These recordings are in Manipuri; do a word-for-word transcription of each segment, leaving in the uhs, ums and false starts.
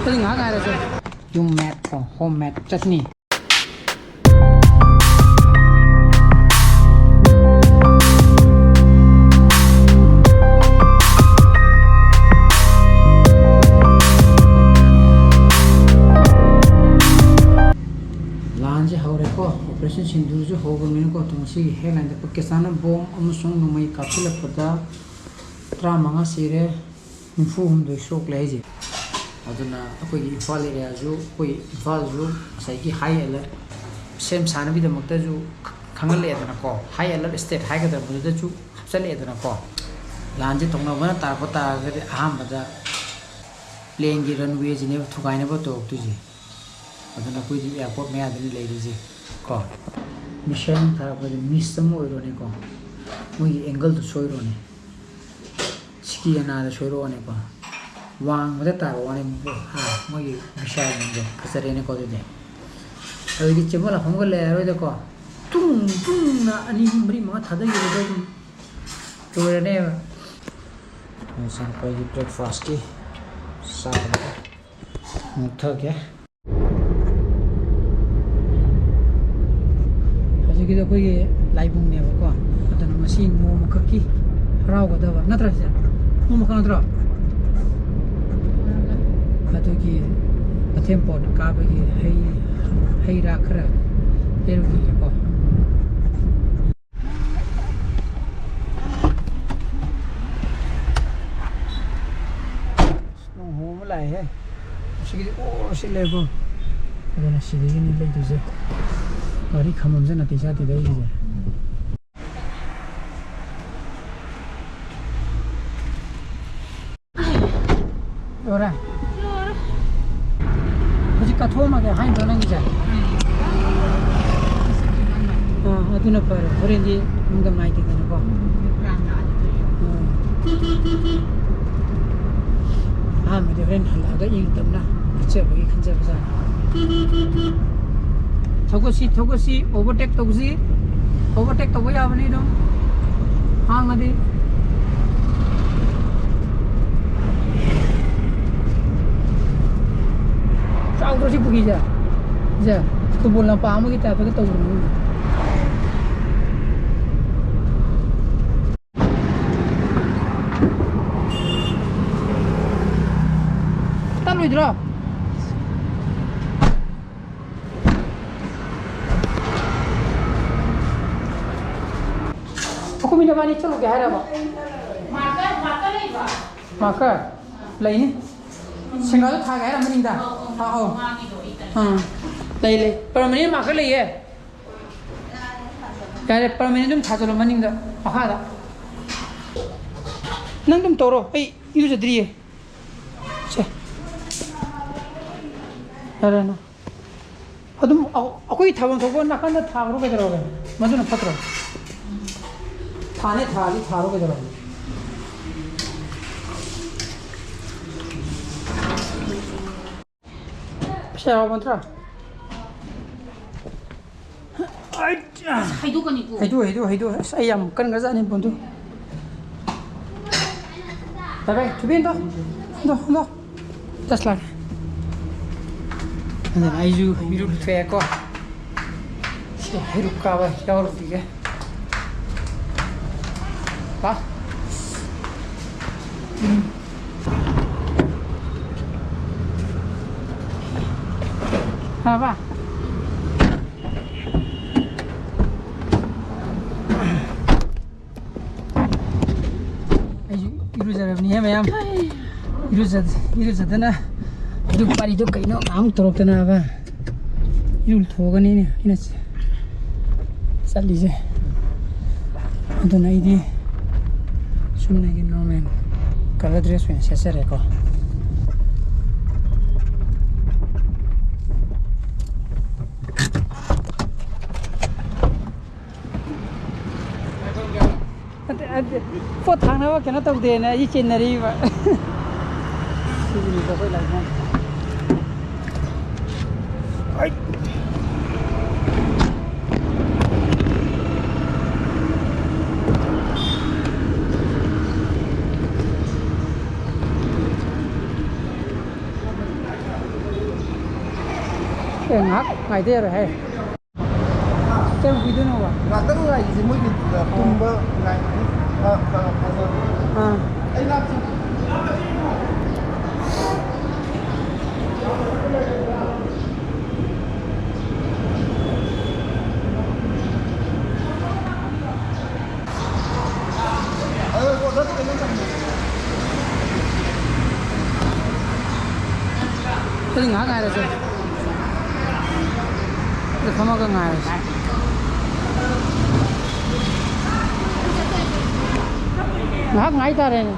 ꯑꯗꯨꯗꯤ ꯉꯥꯏꯍꯥꯛ ꯉꯥꯏꯔꯁꯦ꯫ ꯌꯨꯝ ꯃꯦꯠ ꯀꯣ, ꯍꯣꯝ ꯃꯦꯠ ꯆꯠꯅꯤ꯫ ꯂꯥꯟꯁꯦ ꯍꯧꯔꯦꯀꯣ, ꯑꯣꯄꯔꯦꯁꯟ ꯁꯤꯟꯗꯨꯔꯁꯨ ꯍꯧꯈ꯭ꯔꯕꯅꯤꯅꯀꯣ꯫ ꯑꯗꯣ ꯉꯁꯤꯒꯤ ꯍꯦꯗꯂꯥꯏꯟꯗ ꯄꯥꯀꯤꯁꯇꯥꯟꯅ ꯕꯣꯝ ꯑꯃꯁꯨꯡ ꯅꯣꯡꯃꯩ ꯀꯥꯞꯁꯤꯜꯂꯛꯄꯗ ꯇꯔꯥꯃꯉꯥ ꯁꯤꯔꯦ, ꯅꯤꯐꯨ ꯍꯨꯝꯗꯣꯏ ꯁꯣꯛꯂꯦ ꯍꯥꯏꯁꯦ꯫ ꯑꯗꯨꯅ ꯑꯩꯈꯣꯏꯒꯤ ꯏꯝꯐꯥꯜ ꯑꯦꯔꯤꯌꯥꯁꯨ, ꯑꯩꯈꯣꯏ ꯏꯝꯐꯥꯜꯁꯨ ꯉꯁꯥꯏꯒꯤ ꯍꯥꯏ ꯑꯦꯂꯔꯠ ꯁꯦꯝ ꯁꯥꯅꯕꯒꯤꯗꯃꯛꯇꯁꯨ ꯈꯪꯍꯜꯂꯛꯑꯦꯗꯅꯀꯣ, ꯍꯥꯏ ꯑꯦꯂꯔꯠ ꯁ꯭ꯇꯦꯠ ꯍꯥꯏꯒꯗ꯭ꯔꯥ, ꯃꯗꯨꯗꯁꯨ ꯍꯥꯞꯆꯜꯂꯛꯑꯦꯗꯅꯀꯣ꯫ ꯂꯥꯟꯁꯦ ꯇꯧꯅꯕꯅ ꯇꯥꯔꯛꯄ ꯇꯥꯔꯒꯗꯤ ꯑꯍꯥꯟꯕꯗ ꯄ꯭ꯂꯦꯟꯒꯤ ꯔꯟꯋꯦꯁꯤꯅꯦꯕ ꯊꯨꯒꯥꯏꯅꯕ ꯇꯧꯔꯛꯇꯣꯏꯁꯦ꯫ ꯑꯗꯨꯅ ꯑꯩꯈꯣꯏꯗꯤ ꯑꯦꯌꯥꯔꯄꯣꯔꯠ ꯃꯌꯥꯗꯅꯤ ꯂꯩꯔꯤꯁꯦ ꯀꯣ꯫ ꯃꯤꯁꯥꯏꯜ ꯊꯥꯔꯛꯄꯗ ꯃꯤꯁ ꯑꯃ ꯑꯣꯏꯔꯣꯅꯦꯀꯣ, ꯃꯣꯏꯒꯤ ꯑꯦꯡꯒꯜꯗꯨ ꯁꯣꯏꯔꯣꯅꯦ, ꯁꯤꯀꯤ ꯑꯅꯥꯗ ꯁꯣꯏꯔꯛꯑꯣꯅꯦꯀꯣ, ꯋꯥꯡꯃꯗ ꯇꯥꯔꯛꯑꯣꯅꯦ꯫ ꯍꯥ, ꯃꯣꯏꯒꯤ ꯃꯤꯁꯥꯏꯜꯁꯤꯡꯗꯣ ꯐꯖꯔꯦꯅꯦꯀꯣ꯫ ꯑꯗꯨꯗꯤ ꯑꯗꯨꯗꯤ ꯆꯦꯟꯐꯝ ꯂꯥꯛꯐꯝꯒ ꯂꯩꯔꯔꯣꯏꯗꯀꯣ꯫ ꯇꯨꯡ ꯇꯨꯡꯅ ꯑꯅꯤ ꯑꯍꯨꯝ ꯃꯔꯤ ꯃꯉꯥ ꯊꯥꯗꯈꯤꯕꯗꯣ ꯑꯗꯨꯝ ꯂꯣꯏꯔꯅꯦꯕ꯫ ꯉꯁꯥꯏ ꯑꯩꯈꯣꯏꯒꯤ ꯕ꯭ꯔꯦꯛꯐꯥꯁꯀꯤ ꯆꯥꯕꯗꯣ ꯃꯨꯛꯊꯒꯦ꯫ ꯍꯧꯖꯤꯛꯀꯤꯗꯣ ꯑꯩꯈꯣꯏꯒꯤ ꯂꯥꯏꯕꯨꯡꯅꯦꯕꯀꯣ꯫ ꯑꯗꯨꯅ ꯉꯁꯤ ꯅꯣꯡꯃꯈꯛꯀꯤ ꯍꯔꯥꯎꯒꯗꯕ ꯅꯠꯇ꯭ꯔꯥ ꯁꯤꯁꯦ? ꯅꯣꯡꯃꯈꯛ ꯅꯠꯇ꯭ꯔꯣ? ꯑꯗꯨꯒꯤ ꯑꯊꯦꯝ ꯄꯣꯠ ꯀꯥꯕꯒꯤ ꯍꯩ, ꯍꯩ ꯔꯥ ꯈꯔ ꯂꯩꯔꯨꯈꯤꯒꯦꯀꯣ꯫ ꯅꯣꯡ ꯍꯣ ꯑꯃ ꯂꯥꯛꯑꯦꯍꯦ꯫ ꯁꯤꯒꯤꯗꯤ ꯑꯣ ꯁꯤ ꯂꯩꯀꯣ꯫ ꯑꯗꯨꯅ ꯁꯤꯗꯒꯤꯅꯤ ꯂꯩꯗꯣꯏꯁꯦ꯫ ꯒꯥꯔꯤ ꯈꯥꯝꯕꯝꯁꯦ ꯅꯥꯇꯩ ꯆꯥꯗꯦꯗ ꯑꯩꯒꯤꯁꯦ꯫ ꯂꯣꯏꯔꯦ? ꯂꯣꯏꯔꯦ꯫ ꯍꯧꯖꯤꯛ ꯀꯠꯊꯣꯛꯑꯝꯃꯒꯦ ꯍꯥꯏꯅꯗ꯭ꯔꯣ ꯅꯪꯒꯤꯁꯦ? ꯑꯥ, ꯑꯗꯨꯅ ꯐꯔꯦ꯫ ꯍꯣꯔꯦꯟꯗꯤ ꯅꯨꯡꯗꯝ ꯅꯥꯏꯗꯦꯗꯅꯀꯣ꯫ ꯑꯥ꯫ ꯑꯍꯥꯟꯕꯗꯤ ꯍꯣꯔꯦꯟ ꯍꯜꯂꯛꯑꯒ ꯏꯪ ꯇꯞꯅ ꯆꯠꯆꯕꯒꯤ ꯈꯟꯖꯕꯖꯥꯠꯅꯤ꯫ ꯊꯧꯒꯠꯁꯤ, ꯊꯧꯒꯠꯁꯤ, ꯑꯣꯚꯔꯇꯦꯛ ꯇꯧꯁꯤ꯫ ꯑꯣꯚꯔꯇꯦꯛ ꯇꯧꯕ ꯌꯥꯕꯅꯤ ꯑꯗꯨꯝ꯫ ꯍꯥꯡꯉꯗꯤ꯫ ꯆꯥꯎꯗ꯭ꯔꯣ ꯁꯤ ꯄꯨꯈ꯭ꯔꯤꯁꯦ? ꯁꯦ, ꯐꯨꯠꯕꯣꯜ ꯂꯝꯄꯥꯛ ꯑꯃꯒꯤ ꯇꯥꯏꯞꯇꯒ ꯇꯧꯕꯅꯤ꯫ ꯇꯠꯂꯣꯏꯗ꯭ꯔꯣ? ꯑꯩꯈꯣꯏ ꯃꯤ ꯅꯕꯥꯅꯤ ꯆꯠꯂꯨꯒꯦ ꯍꯥꯏꯔꯕ? ꯃꯥꯔꯀꯔ, ꯃꯥꯔꯀꯔ ꯂꯩꯕ꯭ꯔꯥ? ꯃꯥꯔꯀꯔ? ꯂꯩꯅꯤ꯫ ꯁꯤꯡꯒꯥꯗꯣ ꯊꯥꯒꯦ ꯍꯥꯏꯔ ꯃꯅꯤꯡꯗ? ꯑꯧ, ꯑꯧ꯫ ꯑꯥ, ꯑꯧ꯫ ꯃꯥꯒꯤꯗꯣ ꯑꯩ ꯇꯜꯂꯦ꯫ ꯑꯥ꯫ ꯂꯩ, ꯂꯩ꯫ ꯄꯔꯃꯅꯦꯟ ꯃꯥꯔꯀꯔ ꯂꯩꯌꯦ꯫ ꯌꯥꯔꯦ, ꯄꯔꯃꯅꯦꯟ ꯑꯗꯨꯝ ꯊꯥꯖꯜꯂꯣ ꯃꯅꯤꯡꯗ, ꯃꯈꯥꯗ꯫ ꯅꯪ ꯑꯗꯨꯝ ꯇꯧꯔꯣ, ꯑꯩ ꯏꯔꯨꯖꯗ꯭ꯔꯤꯌꯦ꯫ ꯁꯦ꯫ ꯌꯥꯔꯦ, ꯅꯪ꯫ ꯑꯗꯨꯝ ꯑ-, ꯑꯩꯈꯣꯏ ꯊꯥꯐꯝ ꯊꯣꯛꯄ ꯅꯥꯀꯟꯗ ꯊꯥꯈ꯭ꯔꯣ ꯀꯩꯗꯧꯔꯒꯦ? ꯃꯗꯨꯅ ꯐꯠꯇ꯭ꯔꯣ? ꯊꯥꯅꯤ, ꯊꯥꯔꯗꯤ ꯊꯥꯔꯣ ꯀꯩꯗꯧꯔꯒꯦ? ꯄꯩꯁꯥ ꯌꯥꯎꯕ ꯅꯠꯇ꯭ꯔꯣ? ꯑꯩ ꯍꯩꯗꯣꯛꯀꯅꯤꯀꯣ꯫ ꯍꯩꯗꯣꯛ, ꯍꯩꯗꯣꯛ, ꯍꯩꯗꯣꯛ꯫ ꯑꯁ, ꯑꯩ ꯌꯥꯝ ꯀꯟꯈ꯭ꯔꯖꯥꯠꯅꯤ ꯕꯣꯟꯗꯨ꯫ ꯕꯥꯏ ꯕꯥꯏ, ꯊꯨꯕꯤ, ꯏꯟꯗꯣ꯫ Indo, Indo. ꯆꯠꯂꯒꯦ꯫ ꯑꯗꯨꯅ ꯑꯩꯁꯨ ꯏꯔꯨ ꯂꯨꯊꯣꯛꯑꯦꯀꯣ꯫ ꯁꯤ ꯍꯩꯔꯨꯛ ꯀꯥꯕ ꯌꯥꯎꯔꯨꯈꯤꯒꯦ꯫ ꯂꯥ꯫ ꯎꯝ꯫ ꯐꯔꯕ? ꯑꯩꯁꯨ ꯏꯔꯨꯖꯔꯕꯅꯤꯍꯦ ꯃꯌꯥꯝ꯫ ꯏꯔꯨꯖ-, ꯏꯔꯨꯖꯗꯅ ꯑꯗꯨ ꯄꯥꯔꯤꯗꯣ ꯀꯩꯅꯣ ꯉꯥꯏꯍꯥꯛ ꯇꯧꯔꯛꯇꯅꯕ꯫ ꯏꯔꯨ ꯂꯨꯊꯣꯛꯑꯒꯅꯤꯅꯦ ꯑꯩꯅ ꯆꯠꯂꯤꯁꯦ꯫ ꯑꯗꯨꯅ ꯑꯩꯗꯤ ꯆꯨꯝꯅꯒꯤ normal colour dress ꯑꯣꯏꯅ ꯁꯦꯠꯆꯔꯦꯀꯣ꯫ ꯅꯠꯇꯦ, ꯅꯠꯇꯦ, ꯄꯣꯠ ꯊꯥꯡꯅꯕ ꯀꯩꯅꯣ ꯇꯧꯗꯦꯅ ꯑꯩ ꯆꯦꯟꯅꯔꯤꯕ꯫ ꯁꯤꯒꯤꯅꯤꯗ ꯑꯩꯈꯣꯏ ꯂꯥꯛꯏꯁꯦ꯫ ꯑꯩ꯫ ꯉꯥꯏꯍꯥꯛ ꯉꯥꯏꯗ ꯌꯥꯔꯣꯏ ꯍꯥꯏ꯫ ꯀꯌꯥꯝ ꯀꯨꯏꯗꯣꯏꯅꯣꯕ? ꯉꯥꯛꯇꯪ ꯉꯥꯏꯈꯤꯁꯦ, ꯃꯣꯏꯒꯤ, ꯑ, ꯄꯨꯝꯕ ꯉꯥꯏ-, ꯑ, ꯑ, ꯐꯖꯕ꯫ ꯑꯥ꯫ ꯑꯩ ꯂꯥꯛꯁꯤ꯫ ꯑꯗꯨ ꯉꯥꯏꯍꯥꯛ ꯉꯥꯏꯔꯁꯦ꯫ ꯑꯗꯨ ꯐꯝꯃꯒ ꯉꯥꯏꯔꯁꯦ꯫ ꯉꯥꯏꯍꯥꯛ ꯉꯥꯏ ꯇꯥꯔꯦꯅꯦ꯫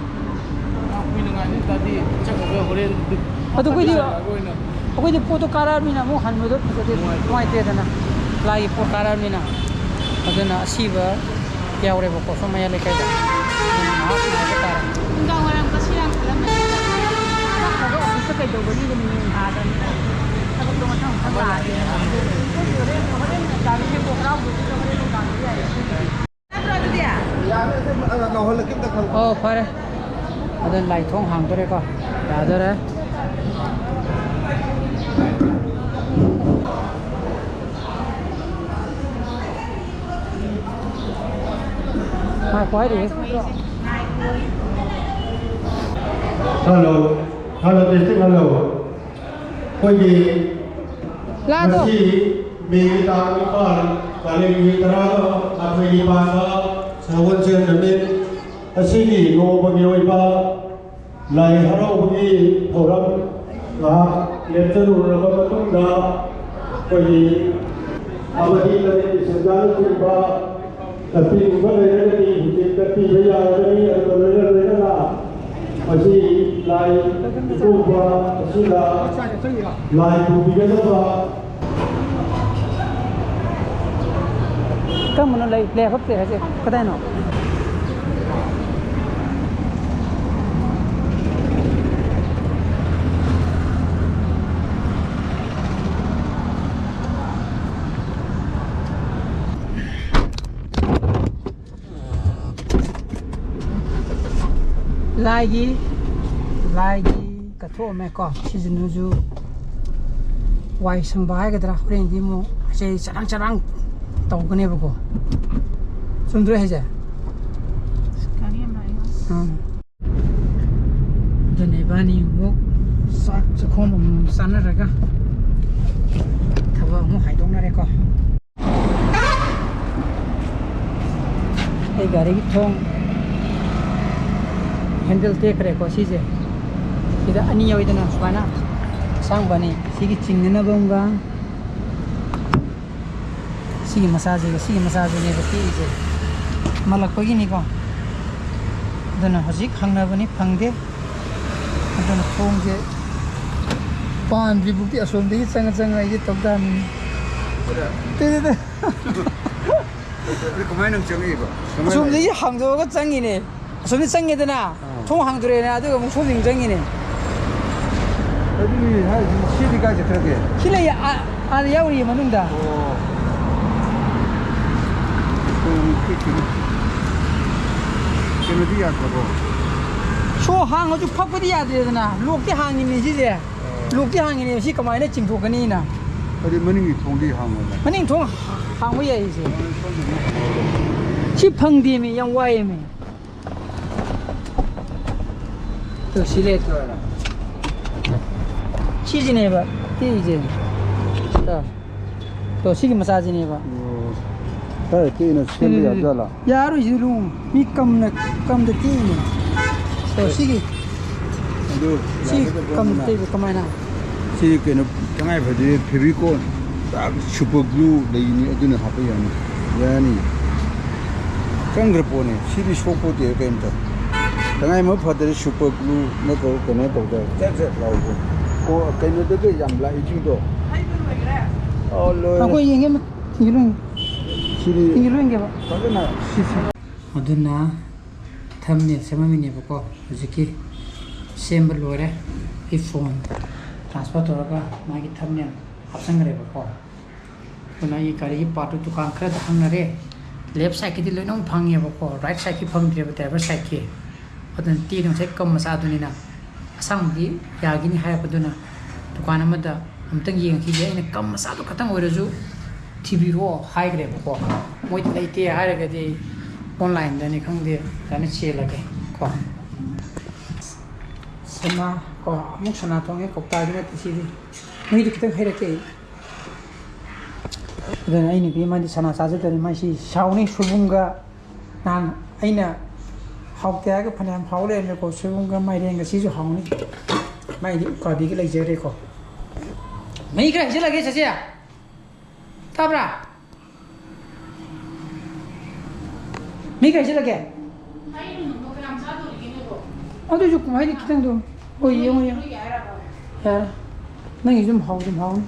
ꯀꯨꯏꯅ ꯉꯥꯏꯅꯤ ꯇꯥꯔꯗꯤ ꯆꯠꯈ꯭ꯔꯒ ꯍꯣꯔꯦꯟ ꯑꯗꯨ ꯑꯩꯈꯣꯏꯗꯤ ꯆꯠꯂꯒ ꯑꯣꯏꯅ ꯑꯩꯈꯣꯏꯗꯤ ꯄꯣꯠꯇꯣ ꯀꯥꯔꯛꯑꯕꯅꯤꯅ ꯑꯃꯨꯛ ꯍꯟꯕꯗꯣ ꯐꯖꯗꯦ, ꯅꯨꯡꯉꯥꯏꯇꯦꯗꯅ꯫ ꯂꯥꯏꯒꯤ ꯄꯣꯠ ꯀꯥꯔꯛꯑꯕꯅꯤꯅ꯫ ꯑꯗꯨꯅ ꯑꯁꯤꯕ ꯌꯥꯎꯔꯦꯕꯀꯣ, ꯁꯣꯝ ꯃꯌꯥꯏ ꯂꯩꯀꯥꯏꯗ꯫ ꯑꯗꯨꯅ ꯉꯥꯏꯍꯥꯛ ꯉꯥꯏꯕ ꯇꯥꯔꯦ꯫ ꯅꯨꯡꯗꯥꯡ ꯋꯥꯏꯔꯝ ꯆꯠꯁꯤꯔꯥ ꯈꯜꯂꯝꯕꯅꯦ꯫ ꯆꯠꯈ꯭ꯔꯒ ꯑꯣꯐꯤꯁꯇ ꯀꯩꯗꯧꯒꯅꯤꯗ ꯃꯤ ꯊꯥꯗꯅꯤꯅ꯫ ꯊꯕꯛꯇꯣ ꯃꯊꯪ ꯃꯊꯪ ꯂꯥꯛꯑꯗꯤ꯫ ꯍꯣꯔꯦꯟ ꯒꯥꯔꯤ ꯁꯦꯝꯗꯣꯛ ꯍꯔꯥꯎꯕꯗꯨꯗ ꯍꯣꯔꯦꯟ ꯅꯨꯡꯗꯥꯡꯗ ꯌꯥꯏꯌꯦ꯫ ꯅꯠꯇ꯭ꯔꯣ ꯑꯗꯨꯗꯤ? ꯌꯥꯔꯦ, ꯑꯗꯨꯝ, ꯑ, ꯅꯧꯍꯜꯂꯛꯀꯦ ꯑꯝꯇ ꯈꯜꯂꯣ꯫ ꯑꯣ, ꯐꯔꯦ꯫ ꯑꯗꯨꯅ ꯂꯥꯏ ꯊꯣꯡ ꯍꯥꯡꯗꯣꯔꯦꯀꯣ꯫ ꯌꯥꯗꯣꯔꯦ꯫ ꯉꯥꯏꯈꯣ ꯍꯥꯏꯔꯤꯌꯦ꯫ ꯍꯜꯂꯣ꯫ Hello, testing, hello. ꯑꯩꯈꯣꯏꯒꯤ ꯂꯥꯗꯣ꯫ ꯉꯁꯤ ꯃꯦꯒꯤ ꯇꯥꯡ ꯅꯤꯄꯥꯟ, ꯀꯥꯂꯦꯟꯒꯤ ꯇꯔꯥꯃꯥꯊꯣꯏꯅꯤ ꯄꯥꯟꯕ ꯁꯒꯣꯜꯁꯦꯟ ꯅꯨꯃꯤꯠ ꯑꯁꯤꯒꯤ ꯅꯣꯡꯃꯒꯤ ꯑꯣꯏꯕ ꯂꯥꯏ ꯍꯔꯥꯎꯕꯒꯤ ꯊꯧꯔꯝ ꯉꯥꯏꯍꯥꯛ ꯂꯦꯞꯆꯔꯨꯔꯕ ꯃꯇꯨꯡꯗ, ꯑꯩꯈꯣꯏꯒꯤ ꯑꯃꯗꯤ ꯂꯥꯏꯔꯤꯛꯀꯤ ꯁꯦꯟꯖꯥꯅꯆꯤꯡꯕ ꯀꯠꯄꯤꯅꯤꯡꯕ ꯂꯩꯔꯒꯗꯤ ꯍꯧꯖꯤꯛ ꯀꯠꯄꯤꯕ ꯌꯥꯔꯒꯅꯤ꯫ ꯑꯗꯨꯒ ꯂꯣꯏꯅ ꯂꯣꯏꯅꯅ ꯃꯁꯤ ꯂꯥꯏ ꯏꯀꯧꯕ ꯑꯁꯤꯗ ꯂꯥꯏ ꯄꯨꯕꯤꯒꯗꯕ ꯀꯔꯝꯕꯅꯣ ꯂꯩ? ꯂꯩ ꯍꯥꯞꯇꯦ ꯍꯥꯏꯁꯦ ꯀꯗꯥꯏꯅꯣ? ꯂꯥꯏꯒꯤ, ꯂꯥꯏꯒꯤ ꯀꯠꯊꯣꯛꯑꯝꯃꯦꯀꯣ꯫ ꯁꯤꯁꯤꯅꯁꯨ ꯋꯥꯏ ꯁꯪꯕ ꯍꯥꯏꯒꯗ꯭ꯔꯥ, ꯍꯣꯔꯦꯟꯗꯤ ꯑꯃꯨꯛ ꯑꯩꯁꯦ ꯆꯔꯥꯡ ꯆꯔꯥꯡ ꯇꯧꯒꯅꯦꯕꯀꯣ꯫ ꯆꯨꯝꯗ꯭ꯔꯣ ꯍꯥꯏꯁꯦ? ꯒꯥꯔꯤ ꯌꯥꯝ ꯂꯥꯛꯑꯦ꯫ ꯎꯝ꯫ ꯑꯗꯨꯅ ꯏꯕꯥꯅꯤ ꯑꯃꯨꯛ ꯆꯥꯛ ꯆꯥꯛꯈꯣꯝ ꯑꯃꯃꯝ ꯆꯥꯅꯔꯒ ꯊꯕꯛ ꯑꯃꯨꯛ ꯍꯥꯏꯗꯣꯛꯅꯔꯦꯀꯣ꯫ ꯑꯩ ꯒꯥꯔꯤꯒꯤ ꯊꯣꯡ ꯍꯦꯟꯗꯜ ꯇꯦꯛꯈ꯭ꯔꯦꯀꯣ ꯁꯤꯁꯦ꯫ ꯁꯤꯗ ꯑꯅꯤ ꯌꯥꯎꯋꯤꯗꯅ, ꯁꯨꯃꯥꯏꯅ ꯑꯁꯥꯡꯕ ꯑꯅꯤ꯫ ꯁꯤꯒꯤ ꯆꯤꯡꯅꯅꯕ ꯑꯃꯒ, ꯁꯤꯒꯤ ꯃꯆꯥꯁꯤꯒ ꯁꯤꯒꯤ ꯃꯆꯥꯁꯤꯅꯦꯕ ꯇꯦꯛꯏꯁꯦ꯫ ꯃꯜꯂꯛꯄꯒꯤꯅꯤꯀꯣ꯫ ꯑꯗꯨꯅ ꯍꯧꯖꯤꯛ ꯍꯪꯅꯕꯅꯤ, ꯐꯪꯗꯦ꯫ ꯑꯗꯨꯅ ꯊꯣꯡꯁꯦ ꯄꯥꯟꯗ꯭ꯔꯤꯕꯨꯛꯇꯤ ꯑꯁꯣꯝꯗꯒꯤ ꯆꯪꯉ ꯆꯪꯉ ꯑꯩꯁꯦ ꯇꯧ ꯇꯥꯕꯅꯤ꯫ ꯇꯦ, ꯇꯦ, ꯇꯦ꯫ ꯑꯗꯨ ꯀꯃꯥꯏꯅ ꯑꯃꯨꯛ ꯆꯪꯉꯛꯏꯕ? ꯀꯃꯥꯏꯅ ꯑꯁꯣꯝꯗꯒꯤ ꯍꯥꯡꯗꯣꯛꯑꯒ ꯆꯪꯉꯤꯅꯦ꯫ ꯑꯁꯣꯝꯗ ꯆꯪꯉꯦꯗꯅ, ꯑꯥ꯫ ꯊꯣꯡ ꯍꯥꯡꯗꯣꯔꯛꯑꯦꯅ, ꯑꯗꯨꯒ ꯑꯃꯨꯛ ꯁꯣꯝꯗ ꯑꯃꯨꯛ ꯆꯪꯉꯤꯅꯦ꯫ ꯑꯗꯨꯅꯤ ꯍꯥꯏꯁꯤ, ꯁꯤꯗꯤ ꯀꯥꯏ ꯆꯠꯈ꯭ꯔꯒꯦ? ꯁꯤ ꯂꯩ, ꯑꯥ, ꯑꯥꯗ ꯌꯥꯎꯔꯤꯌꯦ ꯃꯅꯨꯡꯗ꯫ ꯑꯣ꯫ ꯀꯩꯅꯣꯗꯤ ꯌꯥꯗ꯭ꯔꯕꯣ? ꯁꯣ ꯍꯥꯡꯉꯁꯨ ꯐꯛꯄꯗꯤ ꯌꯥꯗ꯭ꯔꯦꯗꯅ, ꯂꯣꯛꯇꯤ ꯍꯥꯡꯉꯤꯅꯦ ꯁꯤꯁꯦ꯫ ꯑꯣ꯫ ꯂꯣꯛꯇꯤ ꯍꯥꯡꯉꯤꯅꯦ, ꯁꯤ ꯀꯃꯥꯏꯅ ꯆꯤꯡꯊꯣꯛꯀꯅꯤꯅ? ꯑꯗꯨ ꯃꯅꯤꯡꯒꯤ ꯊꯣꯡꯗꯤ ꯍꯥꯡꯉꯣꯗꯅ꯫ ꯃꯅꯤꯡ ꯊꯣꯡ ꯍꯥꯡꯕ ꯌꯥꯏ ꯁꯤꯁꯦ꯫ ꯁꯤ ꯐꯪꯗꯦꯃꯤ, ꯌꯥꯝ ꯋꯥꯏꯌꯦꯃꯤ꯫ ꯇꯨ, ꯁꯤ ꯂꯩ, ꯇꯨ꯫ ꯁꯤꯁꯤꯅꯦꯕ ꯇꯦꯛꯏꯁꯦ꯫ ꯇꯣ꯫ ꯇꯣ, ꯁꯤꯒꯤ ꯃꯆꯥꯁꯤꯅꯦꯕ꯫ ꯑꯣ꯫ ꯀꯥꯏ ꯇꯦꯛꯏꯅꯣ? ꯁꯦꯝꯕ ꯌꯥꯖꯥꯠꯂꯥ? ꯌꯥꯔꯣꯏ, ꯁꯤꯗꯤ ꯂꯨ-, ꯃꯤ ꯀꯝꯅ, ꯀꯝꯗ ꯇꯦꯛꯏꯅꯦ꯫ ꯇꯣ, ꯁꯤꯒꯤ, ꯑꯗꯨ ꯁꯤ ꯌꯥꯒꯗꯕ ꯀꯝ ꯑꯃꯅ ꯇꯦꯛꯏꯕ ꯀꯃꯥꯏꯅ? ꯁꯤ ꯀꯩꯅꯣ, ꯇꯉꯥꯏ ꯐꯗ꯭ꯔꯦ, ꯐꯦꯕꯤꯀꯣꯜ꯫ ꯄꯨꯔꯥ ꯁꯨꯄꯔ ꯒ꯭ꯂꯨ ꯂꯩꯅꯤ, ꯑꯗꯨꯅ ꯍꯥꯞꯄ ꯌꯥꯅꯤ꯫ ꯌꯥꯅꯤ꯫ ꯆꯪꯈ꯭ꯔ ꯄꯣꯠꯅꯤ꯫ ꯁꯤꯗꯤ ꯁꯣꯛꯄꯣꯠꯇꯦ ꯀꯩꯝꯇ꯫ ꯇꯉꯥꯏ ꯑꯃ ꯐꯗ꯭ꯔꯗꯤ ꯁꯨꯄꯔ ꯒ꯭ꯂꯨ ꯅꯠꯇ꯭ꯔꯒ ꯀꯩꯅꯣ ꯇꯧꯗ ꯆꯠ ꯆꯠ ꯂꯥꯎꯕ꯫ ꯀꯣ-, ꯀꯩꯅꯣꯗꯒ ꯌꯥꯝ ꯂꯥꯛꯏꯁꯤꯡꯗꯣ꯫ ꯑꯣ, ꯂꯣꯏꯔꯦ꯫ ꯑꯩꯈꯣꯏ ꯌꯦꯡꯒꯦ ꯑꯃ ꯊꯤꯡꯖꯤꯜꯂꯨ꯫ ꯁꯤꯗꯤ ꯊꯤꯡꯖꯤꯜꯂꯨ ꯌꯦꯡꯒꯦꯕ꯫ ꯐꯖꯅ ꯁꯤ-, ꯁꯤ-, ꯑꯗꯨꯅ ꯊꯝꯅꯦꯜ ꯁꯦꯝꯃꯝꯃꯤꯅꯦꯕꯀꯣ꯫ ꯍꯧꯖꯤꯛꯀꯤ ꯁꯦꯝꯕ ꯂꯣꯏꯔꯦ꯫ ꯑꯩ ꯐꯣꯟ ꯇ꯭ꯔꯥꯟꯁꯐꯔ ꯇꯧꯔꯒ ꯃꯥꯒꯤ ꯊꯝꯅꯦꯜ ꯍꯥꯞꯆꯟꯈ꯭ꯔꯦꯕꯀꯣ꯫ ꯑꯗꯨꯅ ꯑꯩꯒꯤ ꯒꯥꯔꯤꯒꯤ ꯄꯥꯔꯠꯇꯨ ꯗꯨꯀꯥꯟ ꯈꯔꯗ ꯍꯪꯅꯔꯦ꯫ ꯂꯦꯐ ꯁꯥꯏꯠꯀꯤꯗꯤ ꯂꯣꯏꯅꯃꯛ ꯐꯪꯉꯦꯕꯀꯣ, ꯔꯥꯏꯠ ꯁꯥꯏꯠꯀꯤ ꯐꯪꯗ꯭ꯔꯦꯕ, ꯗ꯭ꯔꯥꯏꯚꯔ ꯁꯥꯏꯠꯀꯤ꯫ ꯑꯗꯨꯅ ꯇꯦꯛꯏꯗꯣ ꯉꯁꯥꯏ ꯀꯝ ꯃꯆꯥꯗꯨꯅꯤꯅ ꯑꯁꯥꯡꯕꯗꯤ ꯌꯥꯒꯤꯅꯤ ꯍꯥꯏꯔꯛꯄꯗꯨꯅ ꯗꯨꯀꯥꯟ ꯑꯃꯗ ꯑꯝꯇꯪ ꯌꯦꯡꯈꯤꯒꯦ꯫ ꯑꯩꯅ ꯀꯝ ꯃꯆꯥꯗꯣ ꯈꯇꯪ ꯑꯣꯏꯔꯁꯨ ꯊꯤꯕꯤꯔꯛꯑꯣ ꯍꯥꯏꯈ꯭ꯔꯦꯕꯀꯣ꯫ ꯃꯣꯏꯗꯤ ꯂꯩꯇꯦ ꯍꯥꯏꯔꯒꯗꯤ online ꯗꯅꯤ ꯈꯪꯗꯦ, ꯑꯗꯨꯃꯥꯏꯅ ꯆꯦꯜꯂꯒꯦ ꯀꯣ꯫ ꯁꯅꯥ ꯀꯣ, ꯑꯃꯨꯛ ꯁꯅꯥ ꯊꯣꯡꯉꯦ, ꯀꯧꯇꯥꯗꯤ ꯅꯠꯇꯦ ꯁꯤꯗꯤ꯫ ꯃꯍꯤꯗꯣ ꯈꯤꯇꯪ ꯍꯩꯔꯛꯀꯦ ꯑꯩ꯫ ꯑꯗꯨꯅ ꯑꯩ ꯅꯨꯄꯤ ꯑꯃꯗꯤ ꯁꯅꯥ ꯆꯥꯖꯗꯕꯅꯤ, ꯃꯥꯏꯁꯤ ꯁꯥꯎꯅꯤ꯫ ꯁꯣꯏꯕꯨꯝꯒ ꯅꯍꯥꯟ ꯑꯩꯅ ꯍꯥꯎꯇꯦ ꯍꯥꯏꯔꯒ ꯐꯅꯌꯥꯝ ꯍꯥꯎ ꯂꯩꯔꯝꯃꯦꯀꯣ꯫ ꯁꯣꯏꯕꯨꯝꯒ ꯃꯥꯏꯔꯦꯟꯒ ꯁꯤꯁꯨ ꯍꯥꯎꯅꯤ꯫ ꯃꯥꯏꯗꯤ ꯎꯀꯥꯕꯤꯒ ꯂꯩꯖꯔꯦꯀꯣ꯫ ꯃꯍꯤ ꯈꯔ ꯍꯩꯖꯤꯜꯂꯒꯦ ꯆꯦꯆꯦ꯫ ꯇꯥꯕ꯭ꯔꯥ? ꯃꯤ ꯀꯩ ꯍꯩꯖꯤꯜꯂꯒꯦ? ꯑꯗꯨꯁꯨ ꯀꯨꯝꯍꯩꯗꯤ ꯈꯤꯇꯪꯗꯣ꯫ ꯍꯣꯏ, ꯌꯦꯡꯉꯣ, ꯌꯦꯡꯉꯣ꯫ ꯌꯥꯔꯦ꯫ ꯅꯪꯒꯤꯁꯨ ꯑꯗꯨꯝ ꯍꯥꯎ, ꯑꯗꯨꯝ ꯍꯥꯎꯅꯤ꯫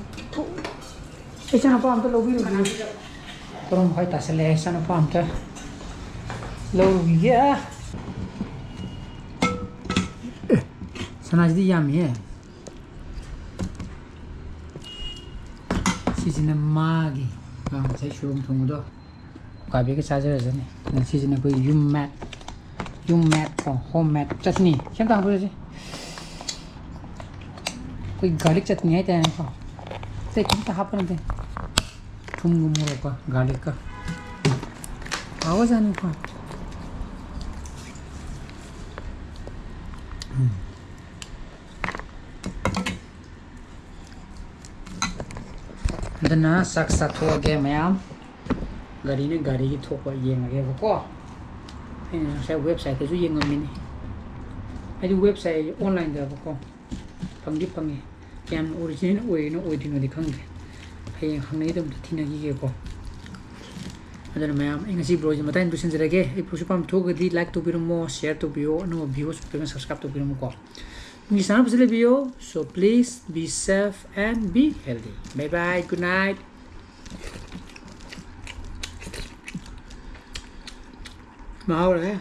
ꯏꯆꯥꯅꯨꯄꯥ ꯑꯝꯇ ꯂꯧꯕꯤꯔꯨꯒꯦ꯫ ꯇꯔꯨꯛ ꯃꯈꯥꯏ ꯇꯥꯁꯜꯂꯛꯑꯦ, ꯏꯆꯥꯅꯨꯄꯥ ꯑꯝꯇ ꯂꯧꯔꯨꯈꯤꯒꯦ꯫ ꯑꯦ, ꯁꯅꯥꯁꯤꯗꯤ ꯌꯥꯝꯃꯤꯍꯦ꯫ ꯁꯤꯁꯤꯅ ꯃꯥꯒꯤ ꯉꯁꯥꯏ ꯁꯣꯏꯕꯨꯝ ꯊꯣꯡꯕꯗꯣ꯫ ꯎꯀꯥꯕꯤꯒ ꯆꯥꯖꯔꯖꯅꯤ꯫ ꯑꯗꯨꯅ ꯁꯤꯁꯤꯅ ꯑꯩꯈꯣꯏ ꯌꯨꯝ made, ꯌꯨꯝ made ꯀꯣ, home made ꯆꯠꯅꯤ꯫ ꯁꯤ ꯑꯝꯇ ꯍꯥꯞꯄꯨꯔꯁꯤ꯫ ꯑꯩꯈꯣꯏ garlic ꯆꯠꯅꯤ ꯍꯥꯏꯇꯥꯔꯦꯅꯦꯀꯣ꯫ ꯑꯇꯩ ꯀꯩꯝꯇ ꯍꯥꯞꯄ ꯅꯠꯇꯦ꯫ ꯊꯨꯝꯒ ꯃꯣꯔꯣꯛꯀ garlic ꯀ꯫ ꯍꯥꯎꯔꯖꯥꯠꯅꯤꯀꯣ꯫ ꯎꯝ꯫ ꯑꯗꯨꯅ ꯆꯥꯛ ꯆꯥꯊꯣꯛꯑꯒꯦ ꯃꯌꯥꯝ꯫ ꯒꯥꯔꯤꯅ ꯒꯥꯔꯤꯒꯤ ꯊꯣꯛꯄ ꯌꯦꯡꯉꯒꯦꯕꯀꯣ꯫ ꯑꯩꯅ ꯉꯁꯥꯏ website ꯇꯁꯨ ꯌꯦꯡꯉꯝꯃꯤꯅꯤ꯫ ꯑꯩꯗꯤ website online ꯗꯕꯀꯣ ꯐꯪꯗꯤ ꯐꯪꯉꯤ꯫ ꯀꯌꯥꯝ original ꯑꯣꯏꯔꯤꯅꯣ ꯑꯣꯏꯗ꯭ꯔꯤꯅꯣꯗꯤ ꯈꯪꯗꯦ꯫ ꯍꯌꯦꯡ ꯍꯪꯅꯩꯗꯣ ꯑꯝꯇ ꯊꯤꯅꯈꯤꯒꯦꯀꯣ꯫ ꯑꯗꯨꯅ ꯃꯌꯥꯝ, ꯑꯩ ꯉꯁꯤ vlog ꯁꯦ ꯃꯇꯥꯡ ꯂꯣꯏꯁꯤꯟꯖꯔꯒꯦ꯫ ꯑꯩ vlog ꯁꯦ ꯄꯥꯝ ꯊꯣꯛꯑꯒꯗꯤ like ꯇꯧꯕꯤꯔꯝꯃꯣ, share ꯇꯧꯕꯤꯌꯣ, ꯑꯅꯧꯕ viewers ꯄꯨꯝꯅꯃꯛ subscribe ꯇꯧꯕꯤꯔꯝꯃꯨꯀꯣ꯫ ꯃꯤ ꯁꯥꯟꯅꯕꯁꯨ ꯂꯩꯕꯤꯌꯣ꯫ So please be safe and be healthy. Bye bye, good night. ꯃꯍꯥꯎ ꯂꯩ꯫